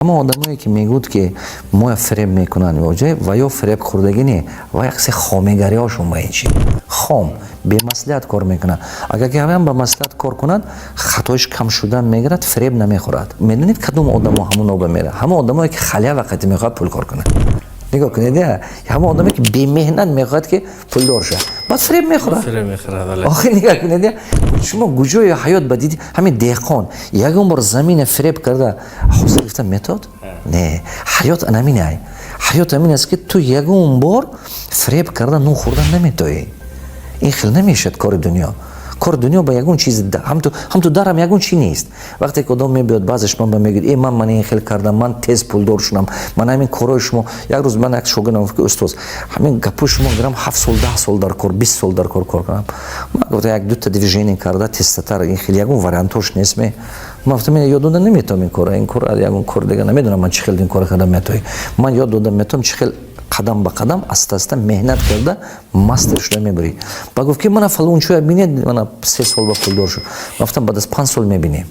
Ҳамон одамое, ки мегӯд, ки моя фиреб мекунанд ва ё фиреб хӯрдагӣ не, ва яксе хомегариҳошон ба ин чи хом бемаслиҳат кор мекунанд. Агар ки ҳамаам ба маслиҳат кор кунад, хатоиш кам шудан мегирад, фиреб намехӯрад. Медонед, кадом одамо ҳамон оба мерад? Ҳамон одамое, ки халява қати мехоҳад пул кор кунад. Нигоҳ кунед, ҳамон одаме, ки бемеҳнат мехоҳад, ки пулдор шавад, баъд фиреб мехӯрад. Охир нигоҳ кунед, шумо куҷои ҳаёт ба диди, ҳамин деҳқон ягон бор замина фиреб карда ҳосил гирифта метод? Не, ҳаёт анаминай. Ҳаёт ҳамин аст, ки ту ягон бор фиреб карда нун хӯрдан наметоӣ. Ин хел намешавад кори дунё. Кори дунё ба ягон чиз ҳамту дарам ягон чи нест. Вақте ки одам мебиёд, баъзеш ман ба мегӯяд: «Э, ман ин хел кардам, ман тез пулдор шудам, ман ҳамин корҳои шумо». Як рӯз ман як шогирдам гуфт, ки: «Устоз, ҳамин гапҳои шумо гирам, 7 сол, 10 сол дар кор, 20 сол дар кор кардам». Ман гуфтам: «Як дута движение карда тезтатар, ин хел ягон вариантош нест ме?» Ман гуфтам: «Ёд дода наметавам ин кора, ин кор ягон кор дига намедонам, ман чӣ хел ин кора карда метавӣ. Ман ёд дода метавам, чӣ хел қадам ба қадам, аста аста меҳнат карда мастер шуда мебарӣ». Ба гуфт, ки: «Мана фалончоя бинед, мана 3 сол ба пулдор шуд». Гуфтам: «Баъд аз 5 сол мебинем».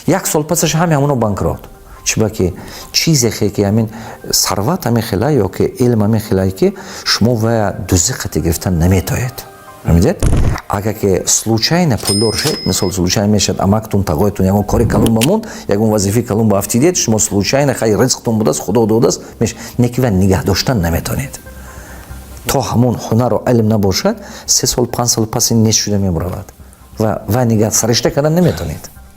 Як сол пасаш ҳами ҳамоно банкрот. Чиба ки чизе хе ки ҳамин сарват ҳамин хела ё ки илм ҳамин хелае, ки шумо вая дузи қати гирифтан наметоед. Фаҳмидед? Агар ки случайно пулдор шед, мисол, случайно мешавад, амактун, тағоятун ягон кори калон ба монд, ягон вазифаи калон ба афтидед, шумо случайно, хай, ризқтун будааст, Худо додааст, не ки ва нигаҳ доштан наметонед. То ҳамон ҳунару илм набошад, 3 сол, 5 сол пас ин нест шуда мебаравад ва нигаҳ саришта кардан наметонед.